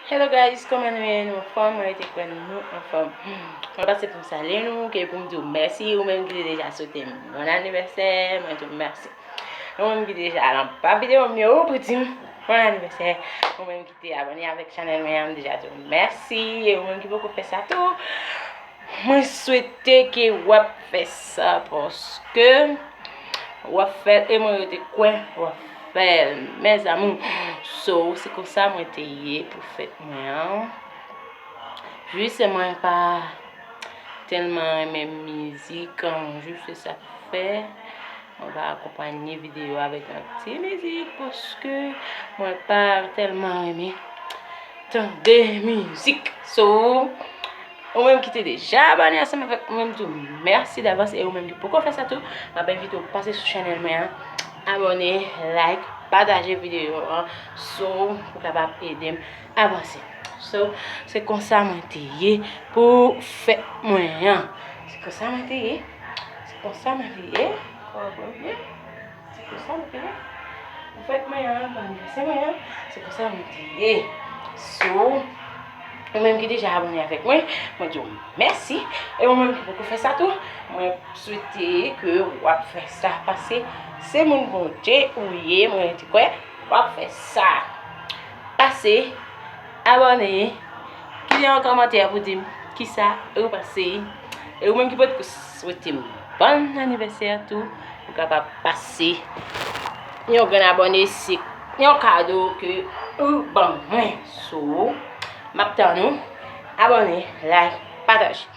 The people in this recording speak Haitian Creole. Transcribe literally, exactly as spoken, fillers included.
Hello guys, kòman nou ye? Nou anfòm? Mwen rete kwè nou anfòm. Mwen pase pou m salye nou, ke pou m di w mèsi, ou menm ki te deja swete m bon anivèsè, mwen di w mèsi. Ou menm ki deja al anba videyo m yo pou di m bon anivèsè, ou menm ki te abòne avèk chanèl mwen an, m deja di w mèsi, e ou menm ki poko fè sa tou, mwen swete ke w ap fè sa, paske w ap fè l, e mwen rete kwè w ap fè l, mes amours. So, se konsa mwen te ye pou fèt mwen an. Jis mwen pa tèlman renmen mizik, an, jis se sa k fè mwen pa akonpanye videyo avèk yon ti mizik, paske mwen pa tèlman renmen tande mizik. So, ou menm ki te deja abòne ansanm avèk mwen, m di w mèsi davans, e ou menm ki poko fè sa tou, m ap envite w pase sou chanèl mwen an, abòne, like, pataje videyo an, so, pou kapab ede m avanse. So, se konsa mwen te ye pou fèt mwen an. Se konsa mwen te ye. Se konsa mwen te ye. Kòman mwen ye? Se konsa mwen te ye. Pou fèt mwen an, pou anivèsè mwen an, se konsa mwen te ye. So, ou menm ki deja abòne avèk mwen, mwen di w mèsi. E ou menm ki poko fè sa tou, mwen swete ke w ap fè sa, paske se moun Bondye ou ye, mwen rete kwè w ap fè sa. Pase, abòne, kite yon kòmantè pou di m kisa ou panse. E ou menm ki potko swete m bon anivèsè tou, ou kapab pase yon grenn abòne, se yon kado ke ou ban mwen. So, m ap tann ou. Abòne, like, pataje.